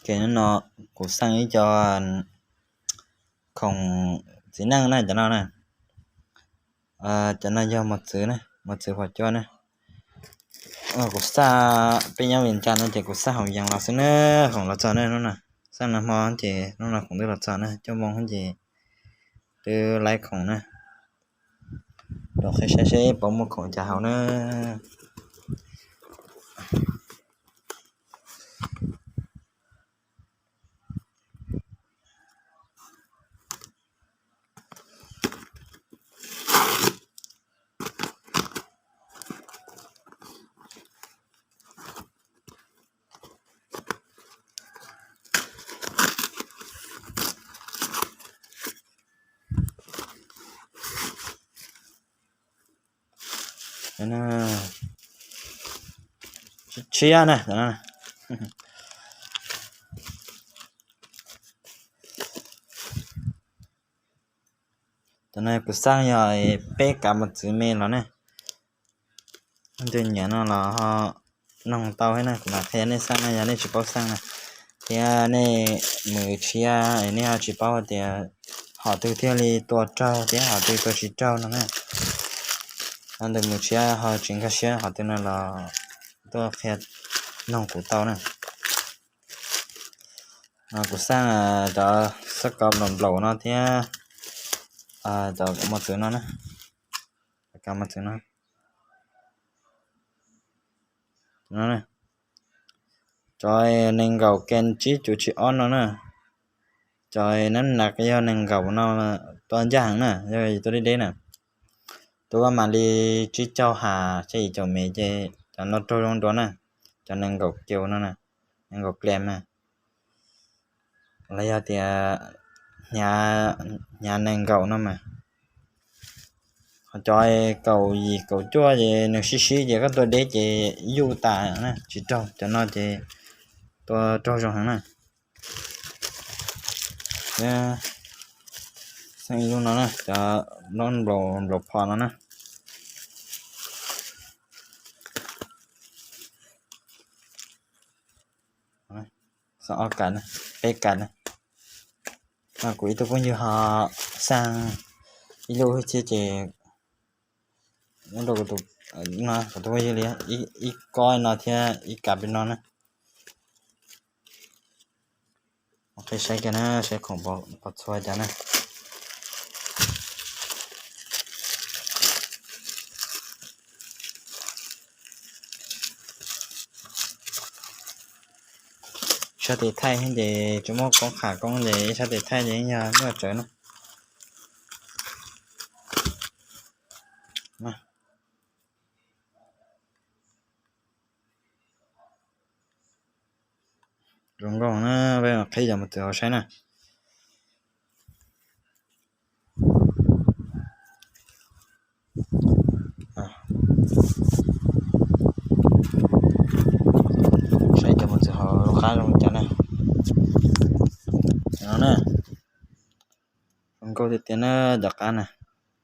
Ok, hnub no kuv xaj ib co khoom txiv neej na, cov no na. Cov no yog mos txwv na, mos txwv phom cua na. Kuv xaj peb nyob Vias Cas no ces kuv xaj hauv yees los xwb na, khoom los txog na hnub no. Xaj nag hmo ces hnub no khoom twb los txog na, cuaj moo ces twb laib khoom na. Los qhib saib seb puas muaj khoom cas hauv na. Tshiab na. Cov no kuv xaj yog peb kav mos txwv me los ne. Leej twg nyiam no los ho noog tau thiab na, kuv mam qhia nej xaj na yog nej tsis paub xaj na. Thiab nej mus tshiab nej ho tsis paub tias hom twg thiaj li tua raug thiab hom twg tua tsis raug no na. Leej twg mus tshiab ho tsis nkag siab hom twg no los tuaj qhia, noog kuv tau na. Kuv xaj cov xab kos nplaum nplaum no thiab cov mos txwv no na. Cov mos txwv no, cov nees nkaum kem tsib cuv tsib ob no na. Cov nab nas yog nees nkaum no, tua ncaj heev na, yog tua deb deb na. Tua koj mam li tsib caug ha, xya yim caum mev ces cov no raug zoo dua na. Cov nees nkaum kem no na, nees nkaum kem na. Los yog tias hnyav nees nkaum no mas, ho cov kaum yim kaum cuaj ces nws sib sib ces koj tua deb ces yuj tas na, tsis raug. Cov no ces tua raug zoo heev na. Xaj ib lub no na, cov nplaum nplaum phom no na. Xaj ob kav, peb kav na. No kuv ib tug phooj ywg ho xaj ib lub thiab ces, no kuv tus phooj ywg li ib kob no thiab ib kav pem no na. Qhib saib kiag na, saib khoom pom txhua cas na. Sab tes thaij ces tsis muaj koob qham koob ces ib sab tes thaij ces yog muaj tsawv na. Zoo nkauj na, peb qhib cov mos txwv hauv saib na. Saib cov mos txwv hauv lub qab zoo cas na. No na, zoo nkauj tiag tiag na, cov qab na,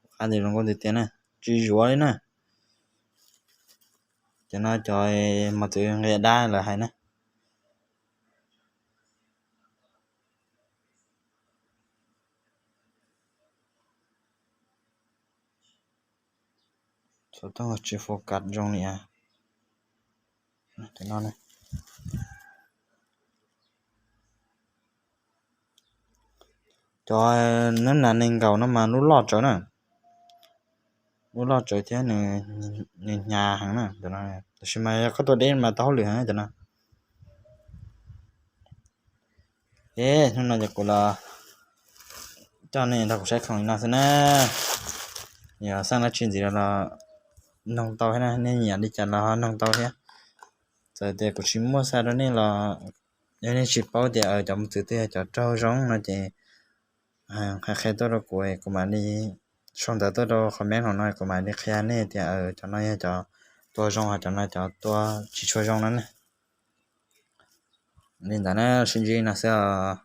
lub qab ces zoo nkauj tiag tiag na, tsis zuav li na. Cov no cov mos txwv nqia dab lawv hais na. Xov tooj tsis focus zoo li. Cov nab nas nees nkaum no mas lub loj tsawv na, lub loj tsawv thiab nws hnyav heev na. Tab sis mas yog koj tua deb mas tau hauj lwm heev cov no. Es hnub no ces kuv los coj nej nrog kuv saib khoom li no xwb na. Yog xaj dab tsi ntxiv los noog tau thiab na, nej nyiam li cas los noog tau thiab. Txawm tias kuv tsis muaj xa rau nej los yog nej tsis paub tias cov mos txwv twg yog cov raug zoo no ces hais qhia tuaj rau kuv, kuv mam li sau ntawv tuaj rau comment hauv no kuv mam li qhia nej tias cov no yog cov tua zoo, cov no cov tua tsis tshua zoo no na. Li ntawd na, sib ntsib no xwb os.